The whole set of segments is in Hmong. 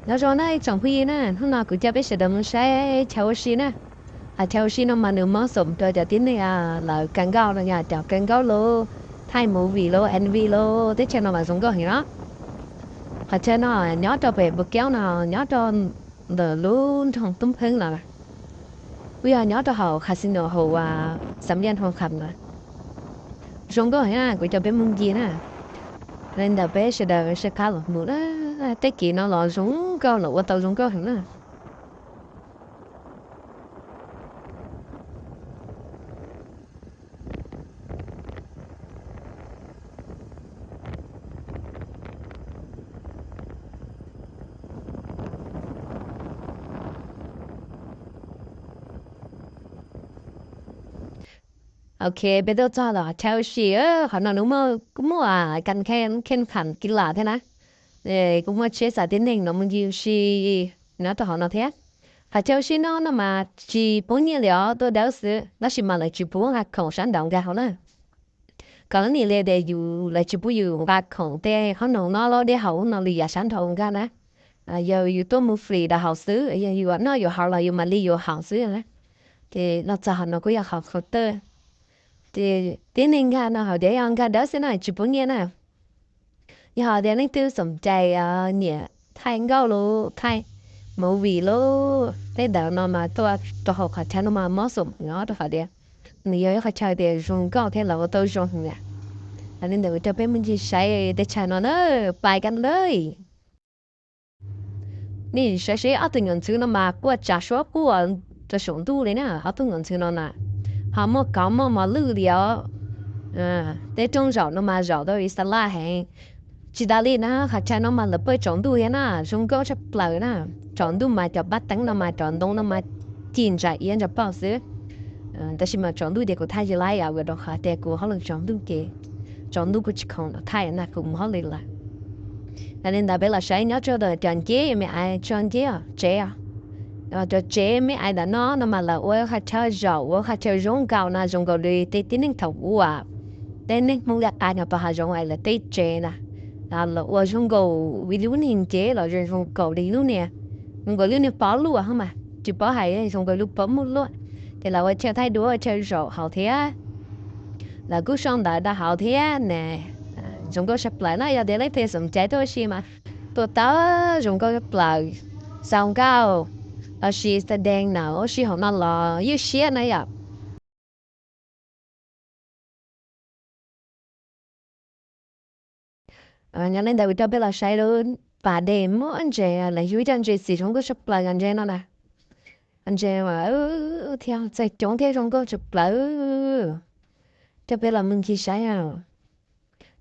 Nyob zoo na ib tsoom phooj ywg na, hnub no kuv coj peb sawv daws mus saib chaw ua si na. Hais chaw ua si no mas nws mob xom rau cov tib neeg lawv kawg nkaus no yog cov kawg nkaus lub thaij movie lub M V lub teb chaws no mas zoo nkauj heev no. Qhov chaw no nyob rau pem Pus Keeb no, nyob rau ntawm lub nroog Tub Pheeb no, kuj yog nyob rau hauv casino hauv Xam Liaj Nroog Kham no. Zoo nkauj heev na, kuv coj peb mus ncig na. Li ntawd peb sawv daws sawv qab los mus na, tej kev no los zoo nkauj, los ua tau zoo nkauj heev na. Ok, peb tuaj txog lawm, chaw ua si, qhov no nws muaj, kuj muaj kas khe kham kis las thiab na. Kuj muaj tsheb xa tib neeg no mus ncig ua si nyob rau hauv no thiab. Qhov chaw ua si no no mas tsis pub nyiaj li os, tuaj dawb xwb, tab sis mas lawv tsis pub nqa khoom sab nraud nkag hauv na. Kom nim li tias yus, lawv tsis pub yus nqa khoom tej qhob noom no los dej haus no li yav sab nraud nkag na. Yog yus tuaj mus free rau hauv xwb, yog yus noj yus haus los yus mam li yus haus xwb na. Ces los txog hauv no kuj yog qhov counter. Ces tib neeg nkag no hauv tias yog nkag dawb xwb na, tsis pub nyiaj na. Yog hais tias leej twg xoom cai nyiam thaij nkauj lub thaij movie lub tej ntawd no mas tuaj rau hauv qhov chaw no mas mob xom heev rau qhov tias nws yog ib qhov chaw tias zoo nkauj thiab lawv ua tau zoo heev na. Li ntawd kuv coj peb mus ncig saib teb chaws no na, pais kiag na. Nej saib seb, ob tug nyuam ntxhw no mas quaj tsa suab quaj rau saum ntuj li na, ob tug nyuam ntxhw no na. Ho muaj kauv muaj mos lwj li os. Tej rooj zaum no mas zaum tau ib xa laj heev. Tsis tas li na, qhov chaw no mas lawv pw tsaus ntuj thiab na, zoo nkauj tshaj plaws na. Tsaus ntuj mas cov pab teeb no mas cov ntoo no mas ci ntsa iab ntsa pauj xwb. Tab sis mas tsaus ntuj ces kuv thaij tsis laib os, vim rau qhov tias kuv hauj lwm tsaus ntuj ces tsaus ntuj kuv tsis khoom thaij na, kuv mus hauj lwm lawm. Yog li ntawd peb los saib nyob rau ntawm cov nceb me ais tso nceb os, tsev os. Cov tsev me ais ntawm no no mas lawv ua qhov chaw zaum, ua qhov chaw zoo nkaus na, zoo nkaus li tej tib neeg thaum ub, tej neeg Hmoob li qas nyob tom hav zoov es lawv tej tsev na. Lawv ua zoo nkaus li lub niag nceb los zoo zoo nkaus li lub niag, zoo nkaus lub niag pob luaj mas tsis paub hais zoo nkaus lub pob muaj luaj. Ces lawv ua chaw thaij duab, ua chaw zaum hauv thiab. Lawv kuj sau ntawv rau hauv thiab ne. Zoo nkauj tshaj plaws na, yog tias leej twg xoom cai tuaj ua si mas tuaj tau, zoo nkauj tshaj plaws. Xaus nkauj los sis xa dees na, ua si hauv no los ywj siab na yom. Nyob li ntawd kuv coj peb los saib lub pas dej muaj ntses, lawv yug ib co ntses xim zoo nkauj tshaj plaws ntses no na. Ntses mas thiab txaij coob thiab zoo nkauj tshaj plaws. Coj peb los mus ncig saib.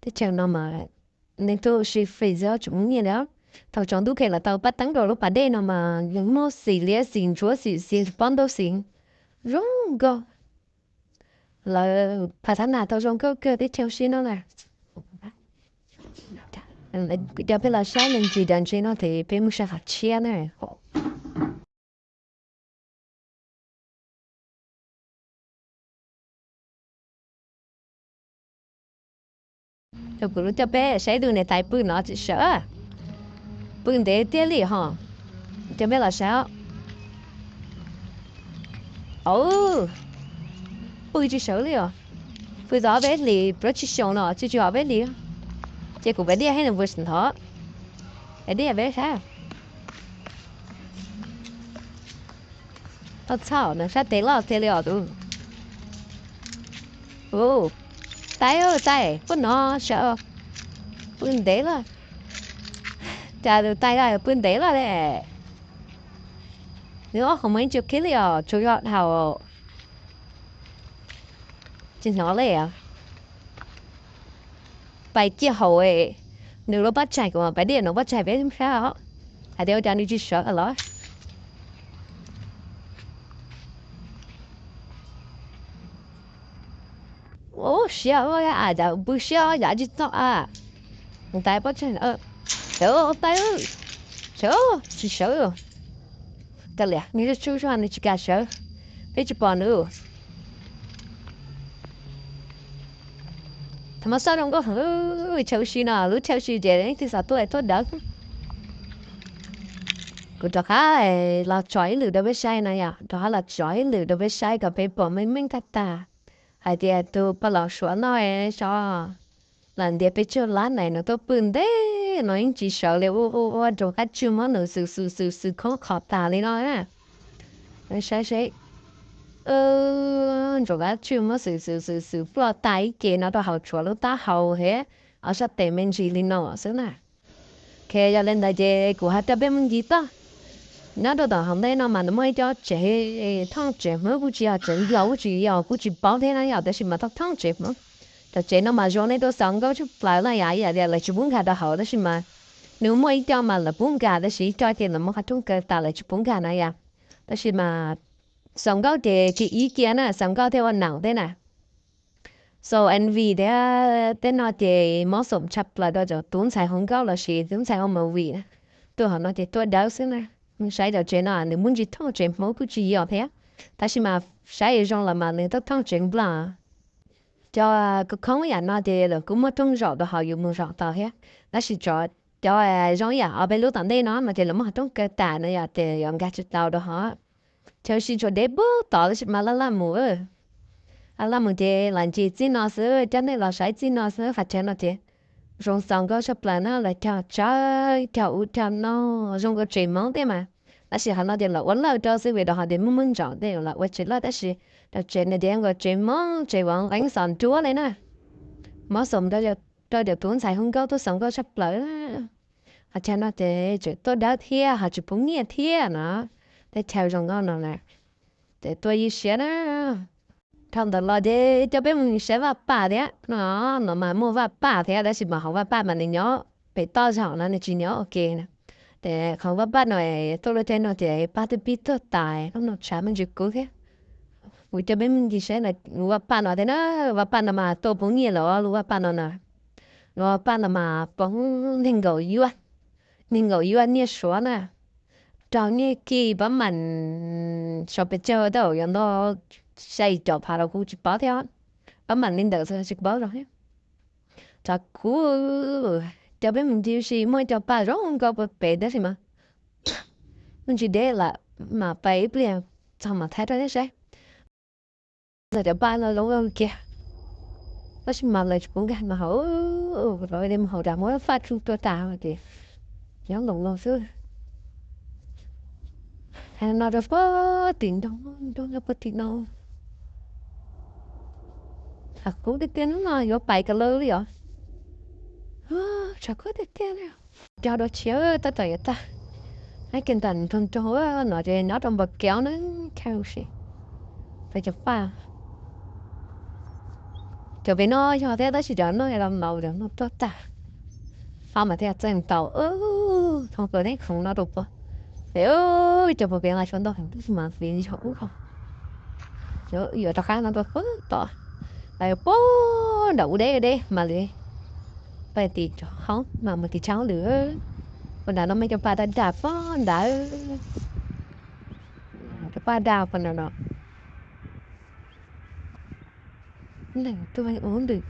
Teb chaws no mas neeg tuaj ua si free xwb, tsis muaj nyiaj li. Thaum tsaus ntuj ces lawv tau pab teeb rau lub pas dej no mas muaj xim liab xim ntsuab xim xim pob ntau xim zoo nkauj. Lawv phav thab nas tau zoo nkauj kawg teb chaws ua si no na. Coj peb los saib ntsis dav ntses no ces peb mus saib qhov tshiab na. Kuv coj peb saib tus niam tais pw no tsis sawv, pw ntev tiag li ho. Coj peb los saib. Pw tsis sawv li os. Pw tau ob peb hlis plaub tsib xyoos no tsis tsis ob peb hlis. Ces kuv pais diaj thiab nws pw ntawd. Pais diaj peb saib. Txhob txhawj, nws sab tes loj tiag li os tus. Tais, tais, pw no sawv, pw ntev lawm. Cas tus tais pw ntev lawm li. Nws ob qhov muag tsis khib li os, tsuas yog dhau. Tsis hnov li. Pais ciaj hauv, nws lub pob tsaig kuv pais diaj nws pob tsaig peb sab os. Hais tias ua cas nws tsis sawv los. Ub, siab, pw siab yav tsis txog a. Tais pob tsaig, sawv, tais, sawv, tsis sawv. Kav liam, nws tsuj tsuj nws tsis kam sawv, peb tsis pom nws. Thaum mas xoj zoo nkauj heev, chaw ua si no, lub chaw ua si ces leej twg xav tuaj tuaj dawb. Kuv rov qab los tso ib lwm rau peb saib no yom, rov qab los tso ib lwm rau peb saib kom peb pom meej meej tag tag hais tias tus poj laus Suav no xyov lam ntiav peb tsug lab ntawm nws tuaj pw ntev no yeej tsis sawv li, ua ua ua nraug qab tswj muab nws xwm xwm xwm xwm khoob qhov tas li no. Saib seb, nraug qab tswj muab xwm xwm xwm xwm ploj tas ib ce no rau hauv tshuav lub taub hau thiab ob sab tes me ntsis li no xwb na. Ok, yog li ntawd ces kuv hais rau peb mus ncig toj. Nyob rau tom hauv ntej no mas nws muaj ib co tsev thooj tsev Hmoob kuj tsis yog tsev Nplog kuj tsis yog kuj tsis paub thiab na yom, tab sis mas thooj thooj tsev Hmoob. Cov tsev no mas zoo nej tuaj xaus nkauj tshaj plaws na yom, ib yam li lawv tsis pub nkag rau hauv tab sis mas nws muaj ib co mas lawv pub nkag tab sis ib co ces lawv muab qhov rooj kaw tas lawv tsis pub nkag na yom. Tab sis mas xaus nkauj ces tsis ib cia na, xaus nkauj thiaj ua naum tej na. So N V thiab tej no ces mob xoom tshaj plaws rau cov tub ntxhais hu nkauj lossis tub ntxhais ua movie na. Tuaj hauv no ces tuaj dawb xwb na. Saib cov tsev no nws muaj ntsis thooj tsev Hmoob kuj tsis yog thiab, tab sis mas saib zoo los mas nws thooj thooj tsev Nplog. Cov khoob yam no ces lawv kuj muaj rooj zaum rau hauv yus mus zaum tau thiab, tab sis cov zoo ib yam ob peb lub tom ntej no no ces lawv muab qhov rooj kaw tas no yom, ces yuav nkag tsis tau rau hauv. Chaw sis tsuas deb pug tod tab sis mas laj laj mus, laj laj mus ces los ncig txij no xwb, coj nej los saib txij no xwb, qhov chaw no ces zoo xaus nkauj tshaj plaws na, lawv cog tsawb cog ub cog no, zoo nkaus tsev Hmoob tej mas. Tab sis qhov no ces lawv ua lawj rau xwb vim rau qhov tias muaj muaj ntsaum tej los ua tsev lawj tab sis cov tsev no ces zoo nkaus tsev Hmoob tsev uas nqeeb xos nruab li na. Mob xoom rau cov tub ntxhais hu nkauj tuaj xaus nkauj tshaj plaws. Qhov chaw no ces tseem tuaj dawb thiab ho tsis pub nyiaj thiab no. Teb chaws zoo nkauj no na, ces tuaj ib siab na. Dhau ntawd los ces coj peb mus saib vaj paj thiab no. No mas muaj vaj paj thiab tab sis mas hauv vaj paj mas nws nyob pem toj zog no nws tsis nyob ua ke na. Ces hauv vaj paj no tuaj lub caij no ces pab twb pib tuag tas, lub no tshav me ntsis kub thiab. Kuv coj peb mus ncig saib lub vaj paj no thiab na. Vaj paj no mas tuaj pub nyiaj lawm lub vaj paj no na. Lub vaj paj no mas poob nees nkaum yuaj, nees nkaum yuaj nyiaj Suav na. Raug nyiaj kis pab mam sau pes tsawg tab sis yuav ntau xya yim caum phav los kuj tsis paub thiab. Pab mam li ntawm xwb tsis paub zoo thiab. Tshav kub, coj peb mus ncig ua si muaj ib co paj zoo nkauj pem tab sis mas muaj ntsis deb lawm, mam pais ib pliag txog mam thaij rau nej saib. Ntawm cov paj no zoo kiag, tab sis mas lawv tsis pub nkag no hauv, lawv mus hauv tas muab faj tsuj tuag tas ces nyob ntoos no xwb. No rau puag tim nroog, nroog rau puag tim no. Tshav kub tiag tiag no yuav pais kas law li os. Tshav kub tiag tiag li. Cog dua tshiab tab tom yuav tag. Ab, kev nram nroog nroog no ces nyob rau npam kev na, khau si. Peb cov paj, cov pem no yog thiab tab sis cov no los laus cov no tuag tag. Ho mas thiaj txeeg tau, thoob plaws neb khoom no rau puag. Ces cov puag pem los tshuav ntau heev tab sis mas vim yog ub hau, yuav rov qab no rau puag tom, puag nram ub deb deb mam li pais tim cov hoob mas mus tim tshaj hauj lwm. Puag nrad no mas cov paj daj daj puag ntawd. Cov paj daj puag nrad no. Neeg tuaj ua ntws.